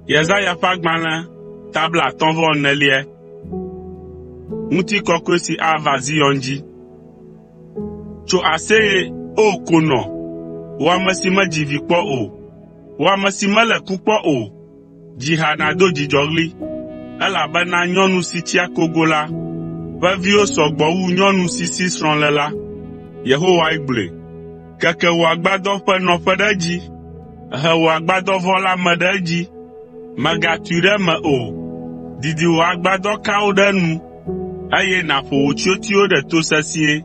Yesaya ƒe agbalẽ ta 54. Ŋutikɔkɔe si ava Zion dzi. Tso aseye, O konɔ, wò ame si medzi vi kpɔ o, wò ame si mele ku kpɔ o, dzi ha nàdo dzidzɔɣli, elabena nyɔnu si tsi akogo la ƒe viwo sɔ gbɔ wu nyɔnu si si srɔ̃ le la.” Yehowae gblɔe. Keke wò agbadɔ ƒe nɔƒe ɖe edzi, he wò agbadɔvɔ la me ɖe edzi, mègatui ɖe eme o. Didi wò agbadɔkawo ɖe enu, eye nàƒo wò tsyotiwo ɖe to sesĩe,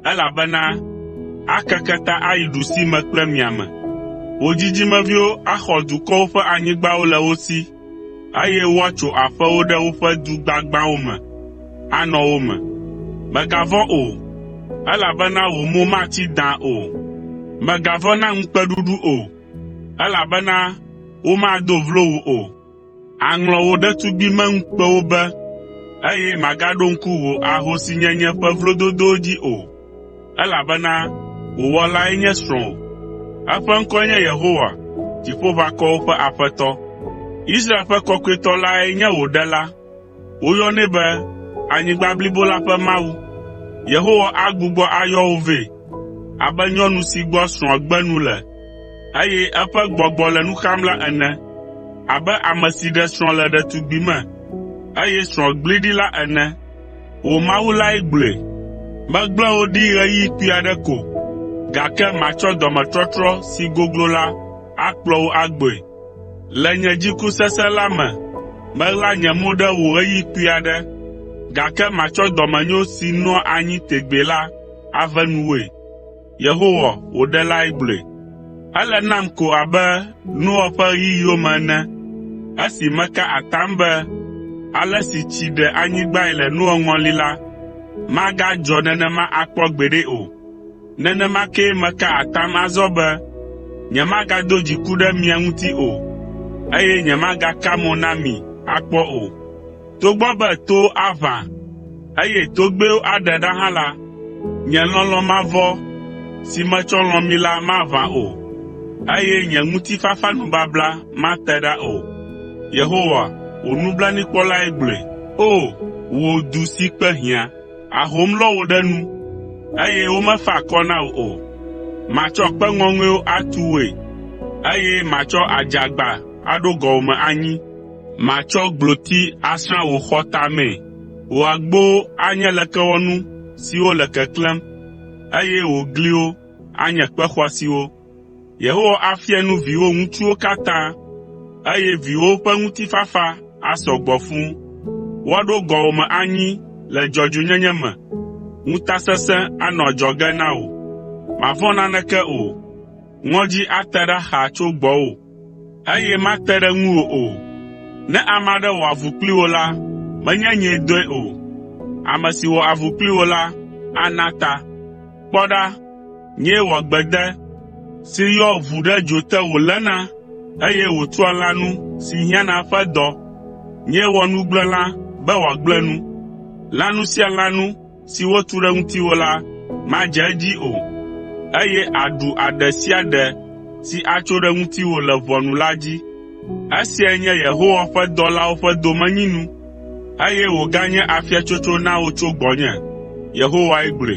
elabena akeke ta ayi ɖusime kple miame. Wò dzidzimeviwo axɔ dukɔwo ƒe anyigbawo le wo si, eye woatso aƒewo ɖe woƒe du gbagbãwo me, anɔ wo me. Mègavɔ̃ o, elabena wò mo matsi dãa o. Mègavɔ̃ na ŋukpeɖuɖu o, elabena womado vlo wò o. Àŋlɔ wò ɖetugbimeŋukpewo be, eye màgaɖo ŋku wò ahosinyenye ƒe vlododowo dzi o, elabena wò Wɔlae nye srɔ̃wò. Eƒe ŋkɔe nye Yehowa, Dziƒoʋakɔwo ƒe Aƒetɔ. Israel ƒe Kɔkɔetɔ lae nye wò Ɖela. Woyɔnɛ be anyigba blibo la ƒe Mawu. Yehowa agbugbɔ ayɔ wò vɛ abe nyɔnu si gbɔ srɔ̃a gbe nu le, eye eƒe gbɔgbɔ le nu xam la ene, abe ame si ɖe srɔ̃ le ɖetugbime, eye srɔ̃a gblẽe ɖi la ene. Wò Mawu lae gblɔe. Megblẽ wò ɖi ɣeyiɣi kpui aɖe ko, gake matsɔ dɔmetɔtrɔ si goglo la akplɔ wò agbɔe. Le nye dziku sesẽ la me, meɣla nye mo ɖe wò ɣeyiɣi kpui aɖe, gake matsɔ dɔmenyo si nɔa anyi tegbee la ave nuwòe.” Yehowa, wò Ɖelae gblɔe. “Ele nam ko abe Noa ƒe ɣeyiɣiwo me ene, esi meka atam be ale si tsi ɖe anyigbae le Noa ŋɔli la, magadzɔ nenema akpɔ gbeɖe o. Nenema kee meka atam azɔ be nyemagado dziku ɖe mia ŋuti o, eye nyemagaka mo na mi akpɔ o. Togbɔ be towo aʋã, eye togbɛwo aɖe ɖa hã la, nye lɔlɔ̃ mavɔ si metsɔ lɔ̃ mi la maʋã o, eye nye ŋutifafanubabla mate ɖa o.” Yehowa, wò nublanuikpɔlae gblɔe. O, wò du si kpe hiã, ahom lɔ wò ɖe nu, eye womefa akɔ na wò o. Matsɔ kpe ŋɔŋɔewo atu wòe, eye matsɔ adzagba aɖo gɔwòme anyi. Matsɔ gbloti asrã wò xɔ tamee, wò agbowo anye lekewɔnu siwo le keklẽm, eye wò gliwo anye kpe xɔasiwo. Yehowa afia nu viwò ŋutsuwo katã, eye viwòwo ƒe ŋutifafa asɔ gbɔ fũu. Woaɖo gɔwòme anyi le dzɔdzɔenyenye me, ŋutasesẽ anɔ adzɔge na wò. Màvɔ̃ naneke o, ŋɔdzi ate ɖa xaa tso gbɔwò, eye mate ɖe ŋuwò o. Ne ame aɖe wɔ avu kpli wò la, menye nyee dɔe o. Ame si wɔ avu kpli wò la ana ta. Kpɔ ɖa, nyee wɔ gbede si yɔ ʋu ɖe dzo te wòléna, eye wòtua lãnu si hiã na eƒe dɔ. Nyee wɔ nugblẽla be wòagblẽ nu. Lãnu sia lãnu si wotu ɖe ŋutiwò la madze edzi o, eye àɖu aɖe sia aɖe si atso ɖe ŋutiwò le ʋɔnu la dzi. Esiae nye Yehowa ƒe dɔlawo ƒe domenyinu, eye wòganye afiatsotso na wo tso gbɔnye.” Yehowae gblɔe.